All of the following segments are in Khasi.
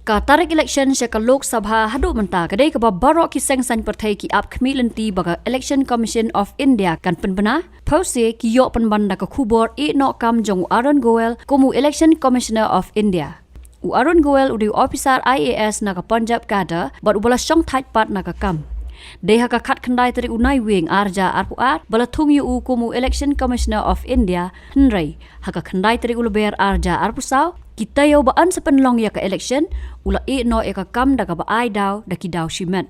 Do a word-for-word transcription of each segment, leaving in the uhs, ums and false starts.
Ka tarik election sha ka Lok Sabha haduh mynta ka dei kaba baroh ki seng saiñ pyrthei ki ap khmih lynti ba ka Election Commission of India kan pynbna. Phewse ki ïoh pynban da ka khubor ïeh noh kam jong u Arun Goel kum u Election Commissioner of India. U Arun Goel u dei u ophisar I A S na ka Punjab Cadre bad uba la shong thait pat na ka kam. Dei ha ka khatkhyndai tarik u Naiwieng arhajar arphew ar ba la thung ïa u kum u Election Commissioner of India, hynrei ha ka khyndai tarik u Lber arhajar arphew saw, ki taïew ba yn sa pynlong ïa ka election, u la ïeh noh ïa ka kam da kaba ai daw da ki daw shimet.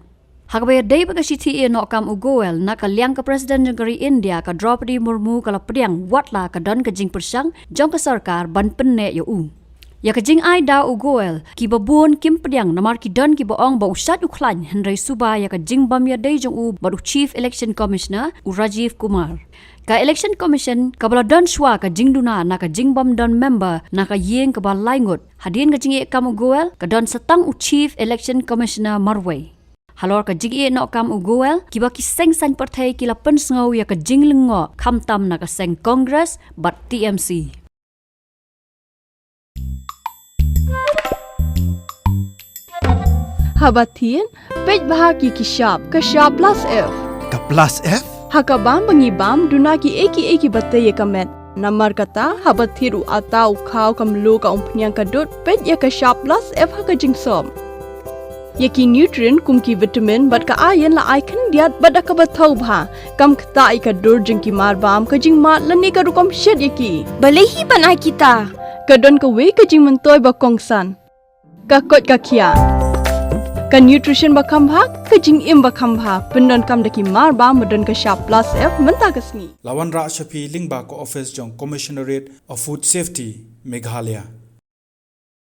Ha kaba ïadei bad ka shithi ïeh noh kam u Goel, na ka liang ka President jong ka ri India ka Droupadi Murmu ka la pdiang, watla ka don ka jingpyrshang jong ka sorkar ban pynneh ïa u. Ïa ka jingai daw u Goel kiba bun kim pdiang namar ki don kiba ong ba u shait u khlaiñ, hynrei suba ïa ka jingbym ïadei jong u bad u Chief Election Commissioner u Rajiv Kumar. Ka Election Commission kaba la don shuwa ka jingduna na ka jingbym don member na ka ïing kaba lai ngut. Hadien ka jingïeh kam u Goel ka don sa tang u Chief Election Commissioner marwei. Halor ka jingïeh noh kam u Goel, kiba ki seng saiñ pyrthei ki la pynsngew ïa ka jinglyngngoh khamtam na ka seng Congress bad T M C. Haba thied, peit bha ïa ki shap, ka shap plus F. Ka plus F? Ha ka bam ba ngi bam, duna kiei kiei kiba tei ïa ka met. Namar kata, haba thied u atta, u khaw, ka mluh, ka umphniang, ka dud, peit ïa ka shap plus F ha ka jingsop. Ïa ki nutrient kum ki vitamin bad ka iron la ai khyndiat bad da kaba thaw bha. Kam ktah ïa ka dur jong ki marbam, ka jingmad lane ka rukom shet ïa ki. Balei hi ban ai kita? Ka don kawei ka jingmyntoi ba kongsan. Ka koit ka khiah. Ka nutrition ba kham bha, ka jingim ba kham bha. Pyndonkam da ki marbam ba don ka shap plus F mynta ka sngi. La wanrah sha phi lyngba ka office jong Commissionerate of Food Safety, Meghalaya.